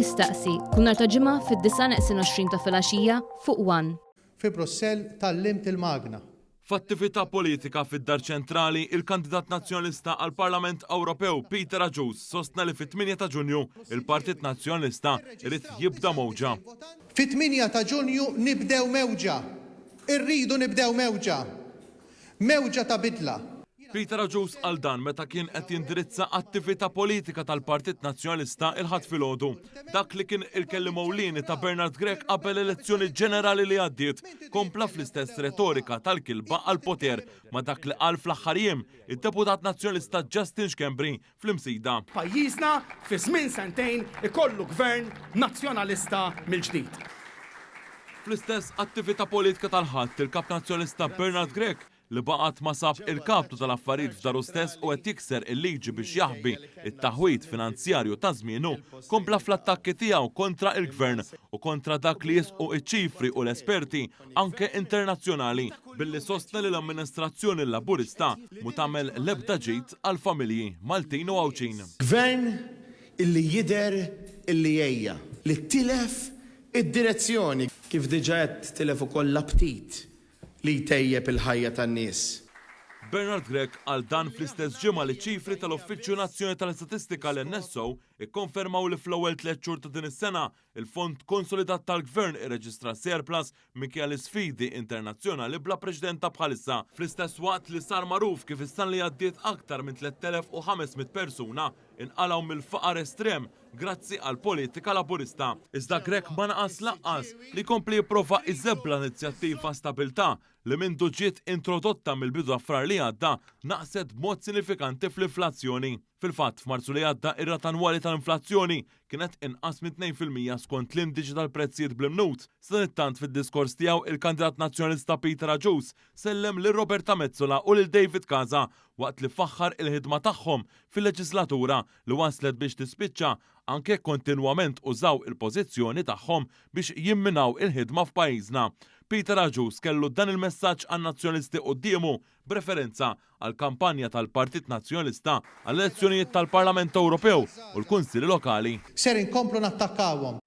Jistaqsi, kull nhar ta' Ġimgħa fid-9:20 ta' filgħaxija fuq One. Fi Brussell tgħallimt il-magna. F'attività politika fid-Dar Ċentrali, il-kandidat Nazzjonalista għall-Parlament Ewropew Peter Agius sostna li fit-8 ta' Ġunju il-Partit Nazzjonalista jrid jibda mewġa. Fit-8 ta' Ġunju nibdew mewġa. Irridu nibdew mewġa. Mewġa ta' bidla. Peter Agius qal dan meta kien qed jindirizza attività politika tal-Partit Nazzjonalista il-Ħadd filgħodu. Dak li kien il-kelliem ewlieni ta' Bernard Grech qabel l-elezzjoni ġenerali li għaddiet, kompla fl-istess retorika tal-kilba għall-poter ma' dak li qal fl-aħħar jiem id-Deputat Nazzjonalista Justin Schembri fl-Imsida. Pajjiżna fi żmien sentejn ikollu Gvern Nazzjonalista mill-ġdid. Fl-istess attività politika tal-Ħadd, il-Kap Nazzjonalista Bernard Grech li baqa' qatt ma sab il-kaptu tal-affarijiet f'daru stess u qed jikser il-liġi biex jaħbi t-taħwid finanzjarju ta' żmienu, kompla fl-attakki tiegħu kontra il-Gvern u kontra dak li jisqu iċ-ċifri u l-esperti anke internazzjonali, billi sostna li l-amministrazzjoni Laburista mhu tagħmel l-ebda ġid għall-familji Maltin u Għawdxin. Gvern illi jidher illi għejja, li tilef id-direzzjoni. Kif diġa għedt tilef ukoll l-aptit li jtejjeb il-ħajja tan-nies. Bernard Grech qal dan fl-istess ġimgħa li ċifri tal-Uffiċċju Nazzjonali tal-Istatistika l-NSO ikkonfermaw li fl-ewwel tliet xhur ta' din is-sena il-fond konsolidat tal-Gvern irreġistra surplus minkejja l-isfidi internazzjonali bla preċedent ta' bħalissa, fl-istess waqt li sar magħruf kif is-sena li għaddiet aktar minn 3,500 persuna inqalgħu mill-faqar estrem grazzi għall-politika Laburista. Iżda Grech ma naqas lanqas li jkompli jipprova jżebbla l-inizjattiva Stabilità li mindu ġiet introdotta mill-bidu ta' Frar li għadda naqset b'mod sinifikanti fl-inflazzjoni. Fil-fatt, f'Marzu li għadda ir-rata annwali tal-inflazzjoni kienet inqas minn 2% skont l-Indiċi tal-Prezzijiet bl-Imnut. Sadanittant fid-diskors tiegħu il-kandidat Nazzjonalista Peter Agius sellem lil Roberta Metsola u lil David Casa waqt li faħħar il-ħidma tagħhom fil-leġislatura li wasslet biex tispiċċa anke jekk kontinwament użaw il-pożizzjoni tagħhom biex jimminaw il-ħidma f'pajjiżna. Peter Agius kellu dan il-messaġġ għan-Nazzjonalisti quddiemu b'referenza għall-kampanja tal-Partit Nazzjonalista għall-elezzjonijiet tal-Parlament Ewropew u l-Kunsilli Lokali. Ser inkomplu nattakkawhom.